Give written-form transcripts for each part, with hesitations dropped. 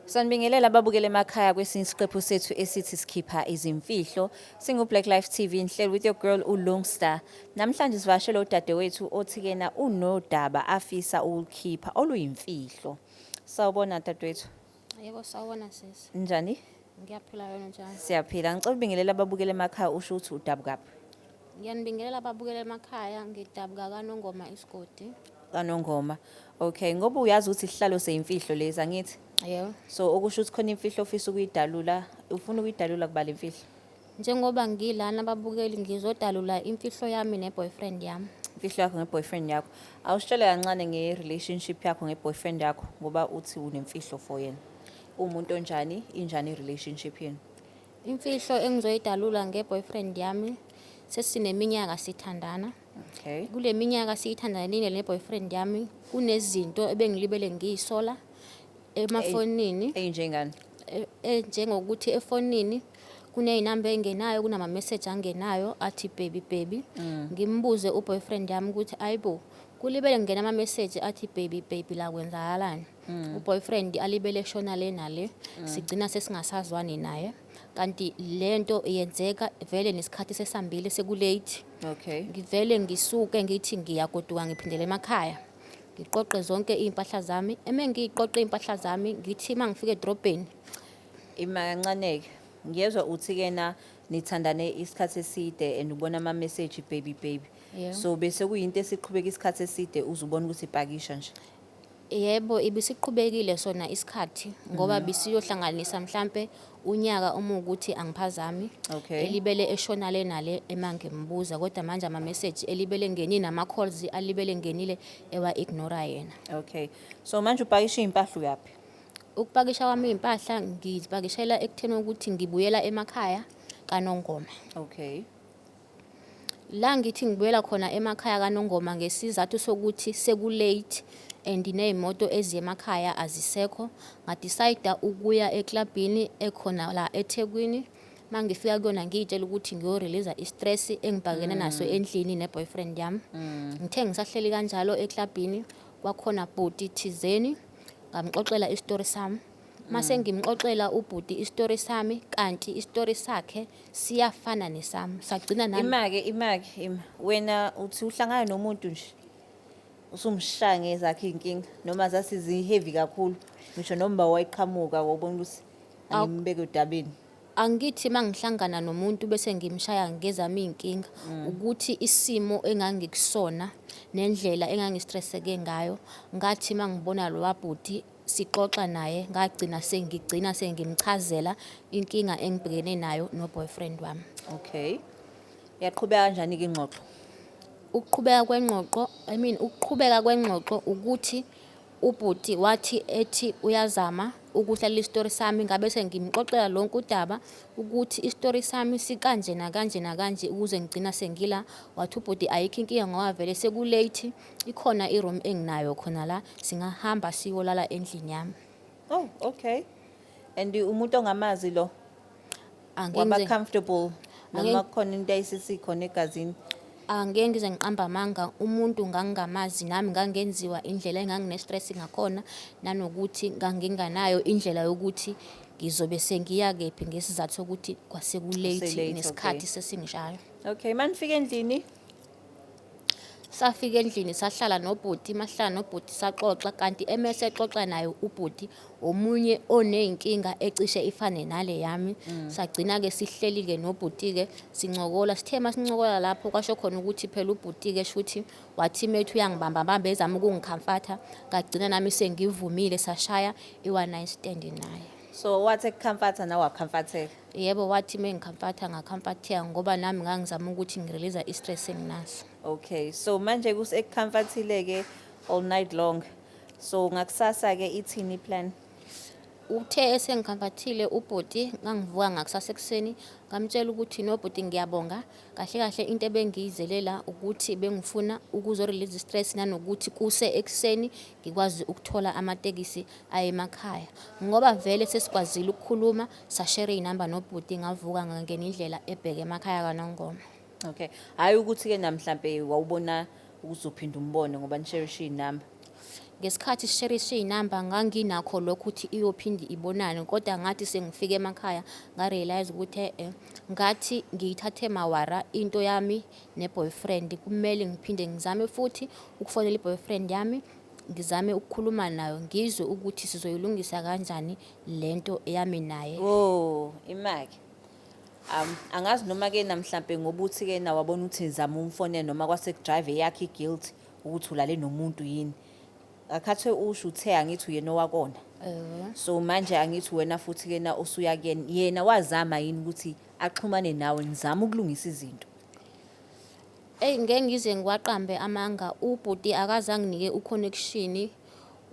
Sanibingelela ababukele emakhaya kwesinye isiqephu sethu esithi sikhipha izimfihlo. Singu Black Life TV inhlelo with your girl uLungstar. Namhlanje sivakashele udadewethu othi kena unodaba afisa ukukhipha oluyimfihlo. Sawubona, dadewethu. Yebo, sawubona, sisi. Njani? Ngiyaphila, wena njani? Siyaphila. Ngicela ubingelela ababukele emakhaya, usho ukuthi udabukaphi. Ngiyanibingelela ababukela emakhaya, ngidabuka kaNongoma isigodi. KaNongoma. Okay, ngoba uyazi ukuthi isihlalo seyimfihlo lezi, angithi? Yebo. So okusho ukuthi khona imfihlo ofisa ukuyidalula, ufuna ukuyidalula kubala imfihlo. Njengoba ngilana, ababukeli, ngizodalula imfihlo yami ne-boyfriend yami. Imfihlo yakho nge-boyfriend yakho. Awusitshele kancane nge-relationship yakho nge-boyfriend yakho, ngoba uthi unemfihlo for yena. Umuntu onjani, injani i-relationship yenu? Imfihlo engizoyidalula nge-boyfriend yami, sesineminyaka sithandana. Kule minyaka siyithandanile ne-boyfriend yami, kunezinto ebengilibele ngiyisola emafonini. Eyinjengani? Njengokuthi efonini kuney'namba ey'ngenayo, kunama-message angenayo athi "baby, baby". Ngimbuze u-boyfriend yami ukuthi, "Ayibo, kulibele ngena ama-message athi baby, baby, la kwenzakalani?" U-boyfriend alibele eshona le nale, sigcina sesingasazwani naye. Kanti lento yenzeka vele nesikhathi sesambile, seku-late. Ngivele ngisuke ngithi ngiyagoduka, ngiphindele emakhaya. Ngiqoqe zonke iy'mpahla zami. Eme ngiyiqoqe iy'mpahla zami, ngithi uma ngifika edrobheni. Ima kancane-ke. Ngiyezwa uthi kena nithandane isikhathi eside and ubona ama-message "baby, baby". Yebo. So bese kuyinto esiqhubeka isikhathi eside, uze ubone ukuthi ipakisha nje. Yebo, ibisiqhubekile sona isikhathi ngoba bisiyohlanganisa mhlampe unyaka uma ukuthi angiphazami. Elibele eshona le nale ema ngimbuza, kodwa manje ama-message elibele ngenile nama-calls alibele ngenile ewa-ignora yena. Okay. So manje upakisha iy'mpahla, uyaphi? Ukupakisha kwami iy'mpahla, ngizipakishela ekutheni ukuthi ngibuyela emakhaya kaNongoma. La ngithi ngibuyela khona emakhaya kaNongoma ngesizathu sokuthi seku-late and ney'moto eziya emakhaya azisekho. Nga-decide ukuya eklabhini ekhona la eThekwini. Uma ngifika kuyona ngiy'tshela ukuthi ngiyo-release i-stress engibhakene naso endlini ne-boyfriend yami. Ngithe ngisahleli kanjalo eklabhini, kwakhona bhuti thizeni, ngamxoxela isitori sami. Mase ngimxoxela ubhuti isitori sami, kanti isitori sakhe siyafana nesami. Sagcina nami Ima-ke, ima-ke, ima. Wena uthi uhlangana nomuntu nje, usumshaya ngezakhe iy'nkinga noma zasizi-heavy kakhulu, ngisho noma wayiqhamuka wabona ukuthi angimbeke odabeni? Angithi uma ngihlangana nomuntu bese ngimshaya ngezami iy'nkinga, ukuthi isimo engangikusona nendlela engangi-stresseke ngayo, ngathi uma ngibona lowa bhuti sixoxa naye, ngagcina sengigcina sengimchazela inkinga engibhekene nayo no-boyfriend wami. Okay. Yaqhubeka kanjani-ke ingxoxo? Ukuqhubeka kwengxoxo, I mean, ukuqhubeka kwengxoxo ukuthi ubhuti wathi ethi uyazama ukuhlalela isitori sami, ngabe sengimxoxela lonke udaba ukuthi isitori sami sikanje nakanje nakanje ukuze ngigcina sengila. Wathi ubhuti ayikho inkinga ngoba vele seku-late, ikhona i-room enginayo khona la, singahamba siyolala endlini yami. Oh, okay. And umuntu ongamazi lo? Angeke Waba comfortable noma kukhona into ayisisikhona egazini? Angeke ngize ngiqambe amanga, umuntu ngangingamazi nami, ngangenziwa indlela engangine-stress ngakhona nanokuthi nganginganayo indlela yokuthi ngizobe sengiya kephi ngesizathu sokuthi kwaseku-late Kuse-late, nesikhathi sesingishaya. Okay, manifika endlini? Safika endlini, sahlala nobhuti, mahlala nobhuti saxoxa, kanti emese exoxa naye ubhuti omunye oney'nkinga ecishe ifane nale yami. Sagcina-ke sihleli-ke nobhuti-ke sincokola. Sithe masincokola lapho kwasho khona ukuthi phela ubhuti-ke shuthi wathi methi uyangibamba bamba ezama ukungi-comforta, ngagcina nami sengivumile, sashaya i-one night stand naye. So wathi eku-comforta nawe wa-comforteka? Yebo, wathi mengi-comforta nga-comforteka ngoba nami ngangizama ukuthi ngi-release i-stress enginaso. Okay, so manje eku-comfortile-ke all night long. So ngakusasa-ke ithini plan? Uthe esengi-comfortile ubhuti, ngangivuka ngakusasa ekuseni, ngamtshela ukuthi, "No bhuti, ngiyabonga, kahle kahle into ebengiyizelela ukuthi bengifuna ukuzo-release i-stress nanokuthi kuse ekuseni ngikwazi ukuthola amatekisi aye emakhaya." Ngoba vele sesikwazile ukukhuluma, sashare iy'namba nobhuti, ngavuka ngangena indlela ebheke emakhaya kaNongoma. Okay. Hayi ukuthi-ke na mhlampe wawubona ukuthi uzophinda umbone ngoba nisherishe iy'namba. Ngesikhathi sisherishe iy'namba nganginakho lokho ukuthi iyophinde ibonane, kodwa ngathi sengifike emakhaya nga-realise ukuthi e-e, ngathi ngiyithathe mawara into yami ne-boyfriend. Kumele ngiphinde ngizame futhi ukufonela i-boyfriend yami, ngizame ukukhuluma nayo, ngizwe ukuthi sizoyilungisa kanjani lento yami naye. Oh, imake. Angazi noma ke namhlambe ngoba uthi ke na wabona ukuthi zama umfonela noma kwase kudrive yakhe i-guilt ukuthi ulale nomuntu yini. Akhathwe usho uthe angithi uyena owakona. So manje angithi wena futhi ke na usuya kuyena, yena wazama yini ukuthi axhumane nawe nizame ukulungisa izinto? Eyi, ngeke ngize ngiwaqambe amanga, ubhuti akaze anginike u-connection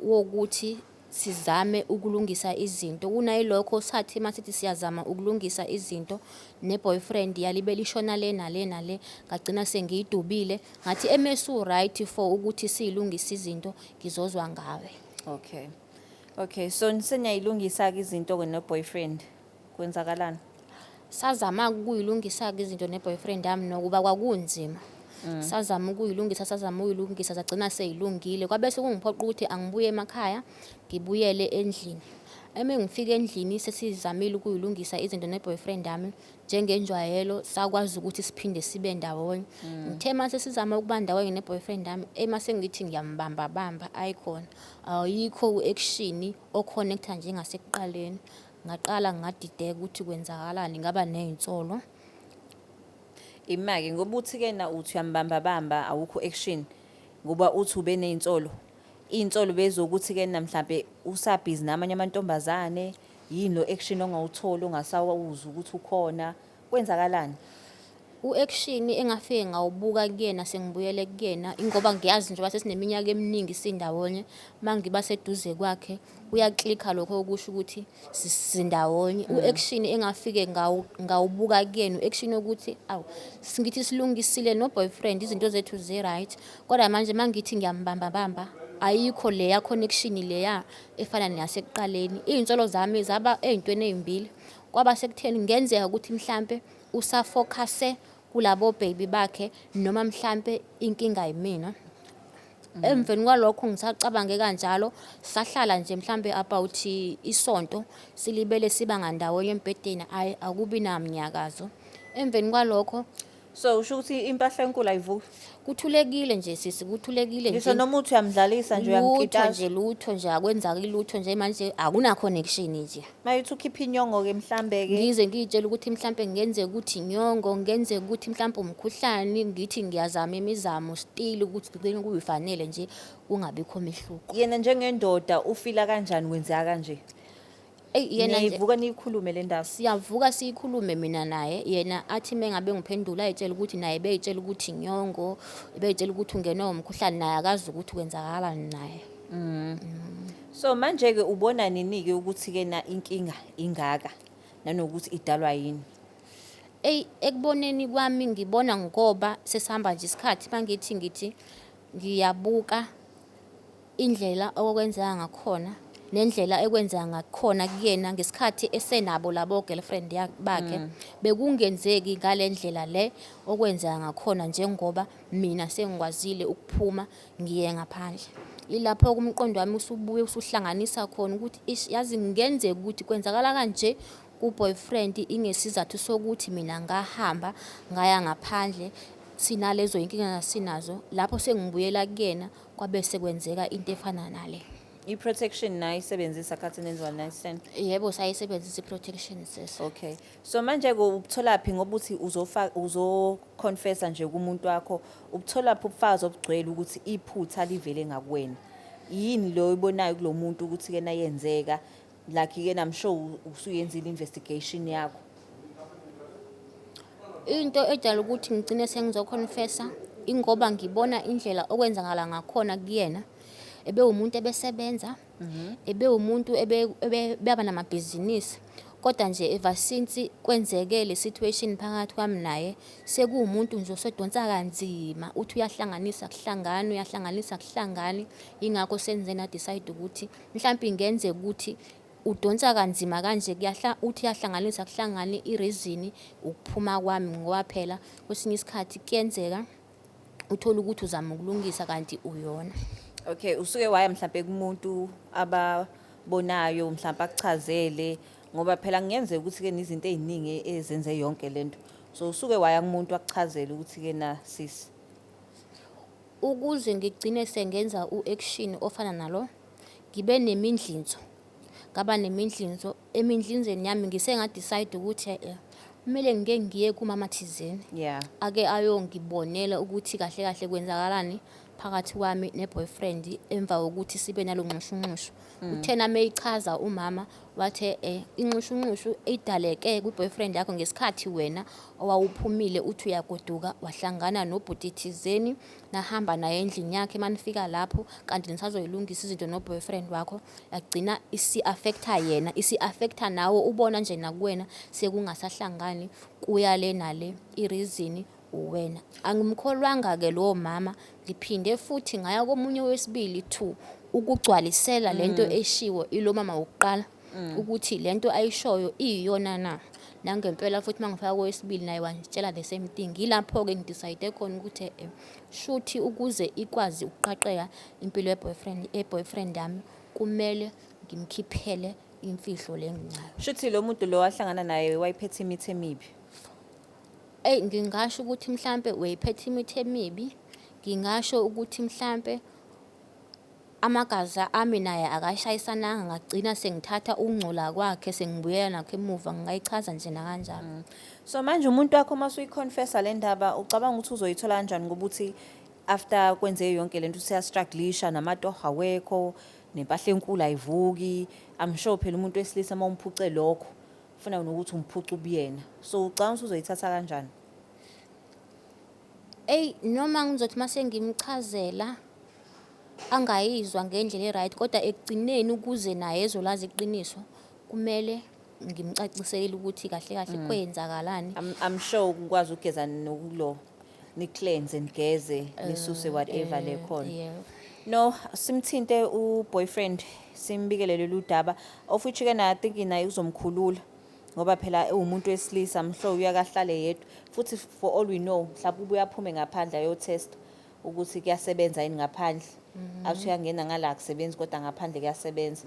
wokuthi sizame ukulungisa izinto. Kunayilokho sathi masithi siyazama ukulungisa izinto ne-boyfriend yalibele ishona le nale nale, ngagcina sengiyidubile. Ngathi emesu-right for ukuthi siyilungise izinto, ngizozwa ngawe. Okay. Okay, so seniyayilungisa-ke izinto-ke no-boyfriend. Kwenzakalani? Sazama ukuyilungisa-ke izinto ne-boyfriend yami nokuba kwakunzima. Sazama ukuyilungisa, sazama ukuyilungisa, sagcina seyilungile. Kwabe sekungiphoqa ukuthi angibuye emakhaya, ngibuyele endlini. Eme ngifika endlini sesizamile ukuyilungisa izinto ne-boyfriend yami, njengenjwayelo sakwazi ukuthi siphinde sibe ndawonye. Ngithe mase sizama ukuba ndawonye ne-boyfriend yami, ema sengithi ngiyambamba bamba, ayikhona. Ayikho u-action o-connect-a njengasekuqaleni. Ngaqala ngadideka ukuthi kwenzakalani, ngaba ney'nsolo. Ima-ke ngoba uthi-ke na uthi uyambambabamba awukho action ngoba uthi ube ney'nsolo. Iy'nsolo bezokuthi-ke na mhlampe usabhizi namanye amantombazane, yini lo action ongawutholi ongasawuzwa ukuthi ukhona, kwenzakalani? U-action engafike ngawubuka kuyena sengibuyele kuyena, ingoba ngiyazi njengoba sesineminyaka eminingi sindawonye, uma ngiba seduze kwakhe uyaklikha lokho okusho ukuthi sindawonye. U-action engafike ngawubuka kuyena, u-action wokuthi awu ngithi silungisile no-boyfriend, izinto zethu zi-right, kodwa manje uma ngithi ngiyambambabamba ayikho leya connection leya efana neyasekuqaleni. Iy'nsolo zami zaba ey'ntweni ey'mbili, kwaba sekutheni kungenzeka ukuthi mhlampe usafokhase kulabo baby bakhe noma mhlampe inkinga yimina. Emveni kwalokho ngisacabange kanjalo, sahlala nje mhlambe about isonto silibele siba ngandawonye embhedeni, ayi akubi namnyakazo. Emveni kwalokho So usho ukuthi impahla enkulu ayivuki? Kuthulekile nje sisi, kuthulekile Ngisho nje. noma uthi uyamdlalisa nje Lutho uyamkitaza. nje, lutho nje, akwenzaki lutho nje manje, akuna connection nje. Mayithi ukhipha inyongo-ke mhlambe-ke. Ngize ngiyitshele ukuthi mhlampe ngenzeka ukuthi inyongo, ngenzeka ukuthi mhlampe umkhuhlane, ngithi ngiyazama imizamo still ukuthi kugcine kuyifanele nje kungabikho mehluko. Yena njengendoda ufila kanjani kwenzeka kanje? Eyi yena nje Niyayivuka niyikhulume le ndaba? Siyavuka siyikhulume mina naye, yena athi mengabe ngiphendula ayitshela ukuthi naye beyitshela ukuthi inyongo, beyitshela ukuthi ungenwe umkhuhlane, naye akazi ukuthi kwenzakalani naye. So manje-ke ubona nini-ke ukuthi-ke na inkinga ingaka nanokuthi idalwa yini? Eyi, ekuboneni kwami ngibona ngoba sesihamba nje isikhathi, mangithi ngithi ngiyabuka indlela okwenzeka ngakhona nendlela ekwenzeka ngakhona kuyena ngesikhathi esenabo labo girlfriend bakhe, bekungenzeki ngale ndlela le okwenzeka ngakhona njengoba mina sengikwazile ukuphuma ngiye ngaphandle. Ilapho umqondo wami usubuye usuhlanganisa khona ukuthi ish, yazi ngenzeka ukuthi kwenzakala kanje ku-boyfriend ingesizathu sokuthi mina ngahamba ngaya ngaphandle, sinalezo inkinga sinazo, lapho sengibuyela kuyena kwabe sekwenzeka into efana nale. I-protection nayo isebenzisa khathi nenza one night stand? Yebo, sayisebenzisa i-protection sis. Okay. So manje-ke ubutholaphi ngoba uthi uzo-confessa nje kumuntu wakho, ubutholaphi ubufakazi obugcwele ukuthi iphutha livele ngakuwena? Yini lo oyibonayo kulo muntu ukuthi-ke nayenzeka? Like-ke I'm sure usuyenzile investigation yakho. Into edala ukuthi ngigcine sengizoconfessa ingoba ngibona indlela okwenzakala ngakhona kuyena. Ebewumuntu ebesebenza, ebewumuntu ebeba namabhizinisi, kodwa nje ever since kwenzeke le situation phakathi kwami naye, sekuwumuntu nje osedonsa kanzima, uthi uyahlanganisa kuhlangani, uyahlanganisa kuhlangani. Ingakho senze na decide ukuthi mhlampe ingenzeka ukuthi udonsa kanzima kanje, uthi uyahlanganisa kuhlangani, i-reason ukuphuma kwami, ngoba phela kwesinye isikhathi kuyenzeka uthole ukuthi uzama ukulungisa kanti uyona. Okay, usuke waya mhlambe kumuntu ababonayo mhlambe akuchazele ngoba phela kungenzeka ukuthi ke nezinto eziningi ezenze yonke lento. So usuke waya kumuntu akuchazele ukuthi ke na sisi. Ukuze ngigcine sengenza u-action ofana nalo, ngibe nemindlinzo. Ngaba nemindlinzo, emindlinzweni yami ngise nga-decide ukuthi eh, kumele ngike ngiye kumama thizeni. Ake ayongibonela ukuthi kahle kahle kwenzakalani phakathi kwami ne-boyfriend emva kokuthi sibe nalo nxushunxushu. Uthena meyichaza umama wathe inxushunxushu idaleke kwi-boyfriend yakho ngesikhathi wena owawuphumile uthi uyagoduka wahlangana nobhuti thizeni nahamba naye endlini yakhe manifika lapho kanti nisazoyilungisa izinto no-boyfriend wakho yagcina isi-affecta yena isi-affecta nawe ubona nje nakuwena sekungasahlangani kuya le nale i-reason uwena. Angimkholwanga-ke lowo mama ngiphinde futhi ngaya komunye wesibili to ukugcwalisela lento eshiwo ilo mama wokuqala ukuthi lento ayishoyo iyiyona na. Nangempela futhi uma ngifika kowesibili naye wangitshela the same thing. Yilapho-ke ngi-decide khona ukuthi shuthi ukuze ikwazi ukuqaqeka impilo ye-boyfriend, ye-boyfriend yami kumele ngimkhiphele imfihlo le enginayo. Shuthi lo muntu lo wahlangana naye wayephethe imithi emibi. Eyi ngingasho ukuthi mhlampe wayephethe imithi emibi, ngingasho ukuthi mhlampe amagazi ami naye akashayisananga ngagcina sengithatha ukungcola kwakhe sengibuyela nakho emuva ngingayichaza nje nakanjalo. So manje umuntu wakho uma usuyi-confessa le ndaba ucabanga ukuthi uzoyithola kanjani ngoba uthi after kwenze yonke lento useya-strugglisha namatoho awekho nempahla enkulu ayivuki. I'm sure phela umuntu wesilisa uma umphuce lokho ufuna nokuthi umphuce ubuyena. So ucabanga ukuthi uzoyithatha kanjani? Eyi noma ngizothi mase ngimchazela angayizwa ngendlela e-right kodwa ekugcineni ukuze naye ezolazi iqiniso kumele ngimcacisele ukuthi kahle kahle kwenzakalani. I'm sure ukwazi ukugeza nokulo ni-cleanse nigeze nisuse whatever le khona. Yeah. No, simthinte u-boyfriend simbikele lolu daba. Of which ke na I think naye uzomkhulula ngoba phela uwumuntu wesilisa mhlo uyakahlale yedwa. Futhi for all we know mhlawumbe ubuye aphume ngaphandle ayo-test ukuthi kuyasebenza yini ngaphandle. Athi uyangena ngala akusebenzi kodwa ngaphandle kuyasebenza.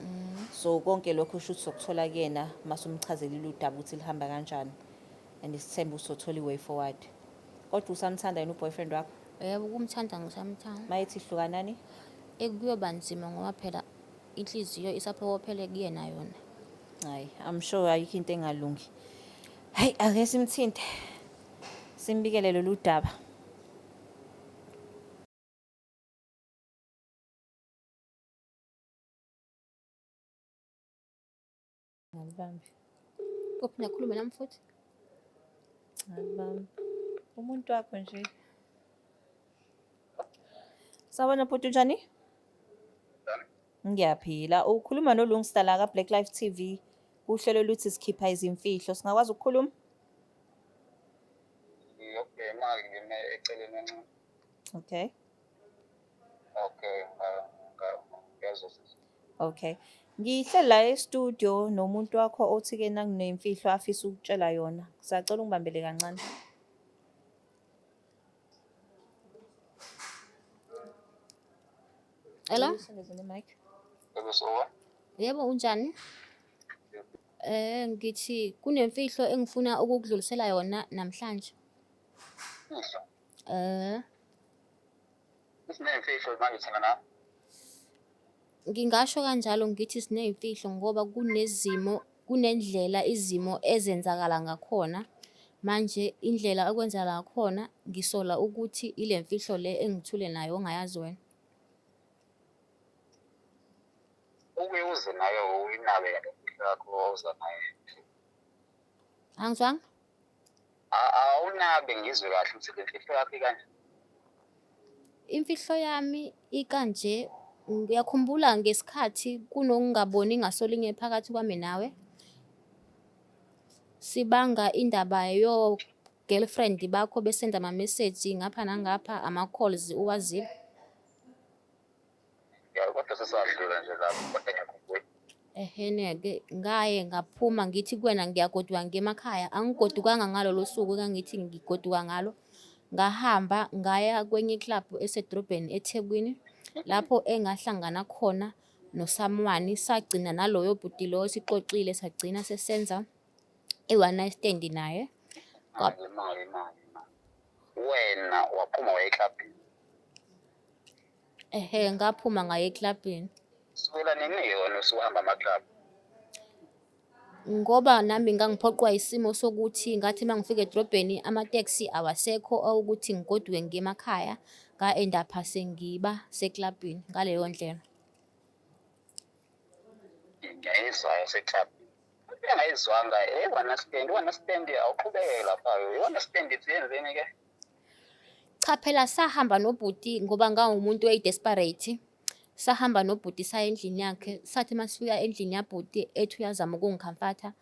So konke lokho kusho ukuthi sokuthola kuyena masumchazelile udaba ukuthi lihamba kanjani. And isithembu usothola i-way forward. Kodwa usamthanda yini u-boyfriend wakho? Yebo ukumthanda ngisamthanda. Mayethi hlukanani? Ekuyoba nzima ngoba phela inhliziyo isaphokophele kuyena yona. Hayi, I'm sure ayikho into engalungi. Hayi, ake simthinte. Simbikele lolu daba. Ngalibambi. Uphinda khulume nami futhi. Ngalibambi. Umuntu wakho nje. Sawubona bhuti unjani? Ngiyaphila. Ukhuluma noLungsta la ka-Black Life TV. Uhlelo luthi sikhipha izimfihlo. Singakwazi ukukhuluma? Okay, manje ngime eceleni kancane. Okay. Okay, ngiyazwa sisi. Okay. Ngihleli la e-studio nomuntu wakho othi-ke nakunemfihlo afisa ukutshela yona. Sacela ungibambele kancane. Hello? Usondeze le mic. Yebo sowa. Yebo unjani? Ngithi kunemfihlo engifuna ukukudlulisela yona namhlanje. Mfihlo. Sinemfihlo manje thina na. Ngingasho kanjalo ngithi siney'mfihlo ngoba kunezimo, kunendlela izimo ezenzakala ngakhona. Manje indlela okwenzakala ngakhona ngisola ukuthi ile mfihlo le engithule nayo ongayazi wena. Uke uze nayo uyinabe le mfihlo yakho oza nayo. Angizwanga? Awunabe ngizwe kahle ukuthi le mfihlo yakho ikanje. Imfihlo yami ikanje, ngiyakhumbula ngesikhathi kunokungaboni ngasolinye phakathi kwami nawe. Sibanga indaba yo-girlfriend bakho besenda ama-message ngapha nangapha, ama-calls uwazile. Ya kodwa sesadlula nje lapho kodwa ngiyakhumbula. Ehene-ke ngaye ngaphuma ngithi kuwena ngiyagoduka ngiye emakhaya. Angigodukanga ngalolo suku engangithi ngigoduka ngalo. Ngahamba ngaya kwenye i-club esedolobheni eThekwini. Lapho engahlangana khona noSamwani, sagcina naloyo bhuti loyo sixoxile, sagcina sesenza i-one night stand naye. Mali, mali, mali, mali. Wena waphuma waya eklabhini. Ehhe, ngaphuma ngaya eklabhini. Sukela nini-ke wena usuhamba amaklabhu? Ngoba nami ngangiphoqwa isimo sokuthi ngathi uma ngifika edrobheni amateksi awasekho awukuthi ngigoduke ngiye emakhaya, nga-end-apha sengiba seklabhini ngaleyo ndlela. Ngiyayizwa yaseklabhini. Engayizwanga i-one night stand, i-one night stand awuqhubeke lapha-ke. I-one night stand ithi yenzeni-ke? Cha phela sahamba nobhuti ngoba ngangumuntu oyi-desperate. Sahamba nobhuti saya endlini yakhe, sathi uma sifika endlini yabhuti ethi uyazama ukungikhamfatha,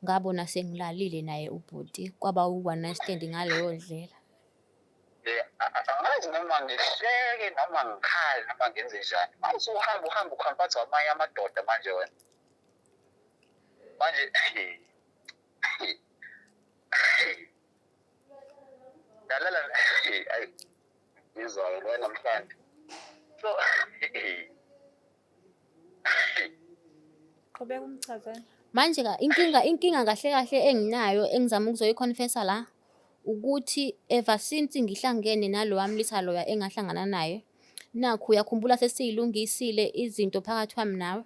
ngabona sengilalile naye ubhuti, kwaba u-one night stand ngaleyo ndlela. Angazi noma ngihleke noma ngikhale noma ngenze njani. Manje usuhamba uhamba ukhamfatha amanye amadoda manje wena. Manje lalela, ayi, ngizwa ke namhlanje. So Qhubeka umchazele. Manje ka inkinga kahle kahle enginayo engizama ukuzoyi-confess-a la ukuthi ever since ngihlangene nalowa mlisa loya engahlangana naye, nakhu uyakhumbula sesiyilungisile izinto phakathi kwami nawe.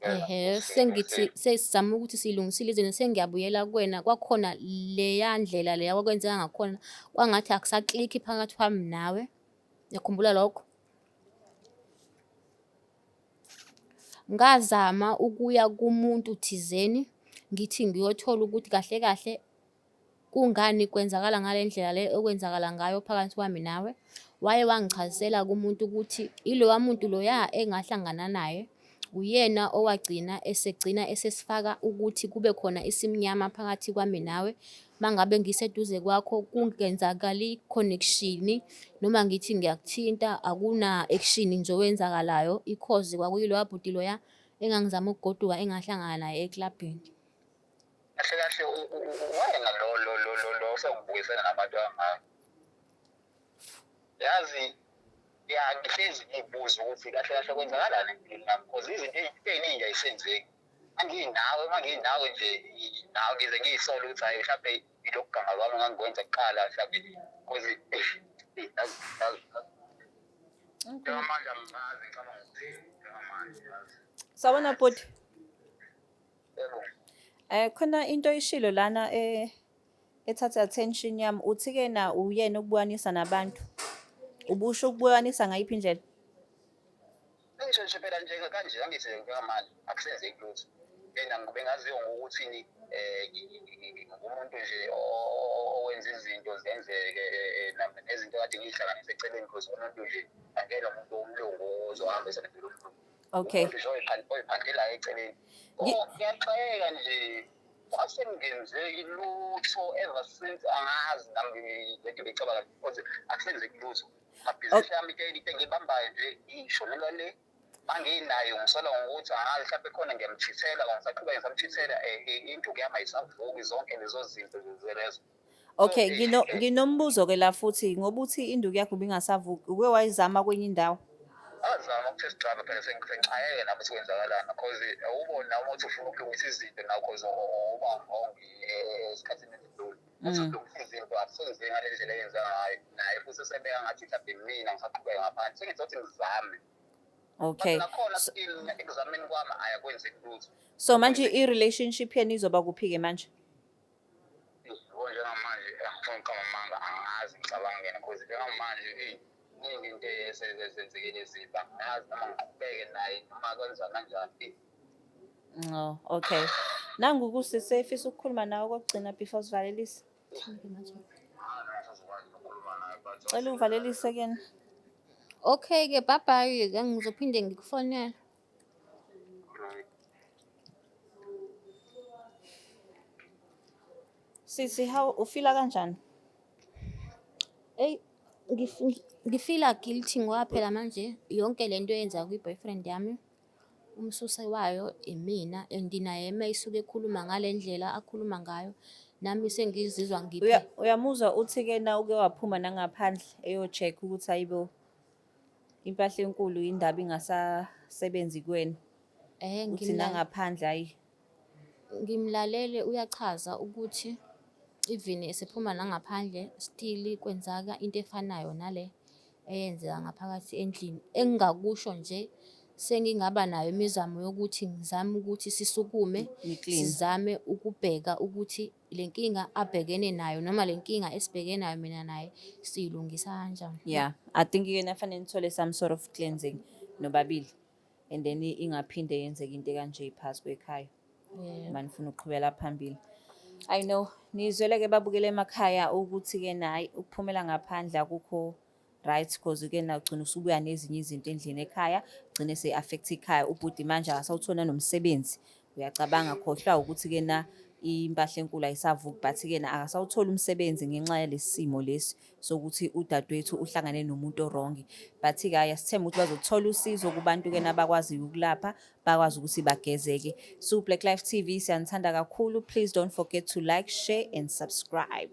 Ehhe, sengithi sesizama ukuthi siyilungisile izinto, sengiyabuyela kuwena. Kwakhona leya ndlela leya kwakwenzeka ngakhona, kwangathi akusaklikhi phakathi kwami nawe. Uyakhumbula lokho? Ngazama ukuya kumuntu thizeni, ngithi ngiyothola ukuthi kahle kahle kungani kwenzakala ngale ndlela le okwenzakala ngayo phakathi kwami nawe. Waye wangichazisela kumuntu ukuthi iloya muntu loya engahlangana naye uyena owagcina esegcina esesifaka ukuthi kube khona isimnyama phakathi kwami nawe. Uma ngabe ngiseduze kwakho kungenzakali connection noma ngithi ngiyakuthinta akuna action nje owenzakalayo, i-cause kwakuyiloya bhuti loya engangizama ukugoduka engahlangana naye eklabhini. Kahle kahle wena lo lo lo lo lo usengibukisela nabantu angaka. Yazi ya, ngihlezi ngibuza ukuthi kahle kahle kwenzakalani empilweni yami, because izinto ey'ningi ayisenzeki. Anginawe, uma nginawe nje nawe ngize ngiyisole ukuthi hhayi, mhlawumbe yilokhu ganga kwami engangikwenza kuqala mhlawumbe, because njengamanje angimazi ngicabanga ukuthi njengamanje yazi. Sawubona bhuti. Yebo. Khona into oyishilo lana ethatha attention yami, uthi ke na uyena okubukanisa nabantu. Ubusho ukubukanisa ngayiphi indlela? Ngisho nje phela nje kanje, angithi njengamanje akusenzeki lutho. Mina bengaziwa ngokuthini, ngumuntu nje owenza izinto zenzeke, nezinto kade ngiyihlanganise eceleni, because umuntu nje angena umuntu womlungu ozohamba esebenzela umlungu. Umuntu nje oyiphandlelayo eceleni. Oh, ngiyaxakeka nje, kwasengenzeki lutho ever since, angazi nami lento beyicabanga, because akusenzeki lutho. Amabhizinisi yami into engiyibambayo nje ishonelwa le, manginayo ngisola ngokuthi angazi mhlawumbe khona ngiyamchithela, ngisaqhubeka ngisamchithela, induku yami ayisavuki, zonke lezo zinto lezo. Okay, nginombuzo ke la futhi, ngoba uthi induku yakho ibingasavuki, uke wayizama kwenye indawo? Azama uku-test drive phela, sengixakeke nami ukuthi kwenzakalani, cause awuboni nawe ukuthi ufuna ukulungisa izinto nawe, cause uba wrong esikhathini esidlule. Uthi ulungisa izinto akusenzeki ngale ndlela eyenzeka ngayo, naye futhi usebeka ngathi mhlawumbe mina ngisaqhubeka ngaphandle, sengizothi ngizame. But nakhona still ekuzameni kwami ayakwenzeki lutho. So manje i-relationship yenu izoba kuphi-ke manje? Yebo, njengamanje angifuni ukuqamba amanga, angazi ngicabanga ngena, cause njengamanje eyi iningi into esezenzekile ezimbi, angazi noma ngiqhubeke naye noma kwenza kanjani. Oh, okay. Nangu kusisi efisa ukukhuluma nawe okokugcina before sivalelise. Cela uvalelise kuyena. Okay-ke, bye bye-ke, ngizophinde ngikufonele. Sisi, how ufila kanjani? Eyi, ngifila guilty ngoba phela manje yonke lento eyenzeka kwi-boyfriend yami, umsusa wayo imina, and naye uma esuke ekhuluma ngale ndlela akhuluma ngayo, nami sengizizwa Uyamuzwa uthi ke na uke waphuma nangaphandle eyo-check ukuthi hayibo. Impahla enkulu indaba ingasasebenzi kuwena. Uthi nangaphandle hayi. Ngimlalele uyachaza ukuthi even esephuma nangaphandle still kwenzaka into efanayo nale eyenzeka ngaphakathi endlini. Engingakusho nje sengingaba nayo imizamo yokuthi ngizame ukuthi sisukume Ni-clean. sizame ukubheka ukuthi le nkinga abhekene nayo noma le nkinga esibhekene nayo mina naye siyilungisa kanjani. Yeah, I think yena fanele nithole some sort of cleansing nobabili. And then ingaphinde yenzeke into ekanje phasi kwekhaya. Uma nifuna ukuqhubela phambili. I know, nizwele-ke babukele emakhaya ukuthi-ke nayi ukuphumela ngaphandle akukho right, cause-ke na ugcina usubuya nezinye izinto endlini ekhaya, gcine se-affect ikhaya. Ubhuti manje akasawutholi nanomsebenzi. Uyacabanga, khohlwa ukuthi-ke na impahla enkulu ayisavuki, but-ke na akasawutholi umsebenzi ngenxa yalesi simo lesi sokuthi udadewethu uhlangane nomuntu o-wrong. But-ke hhayi, asithembe ukuthi bazothola usizo kubantu-ke nabakwaziyo ukulapha, bakwazi ukuthi bagezeke. So Black Life TV siyanithanda kakhulu. Please don't forget to like, share and subscribe.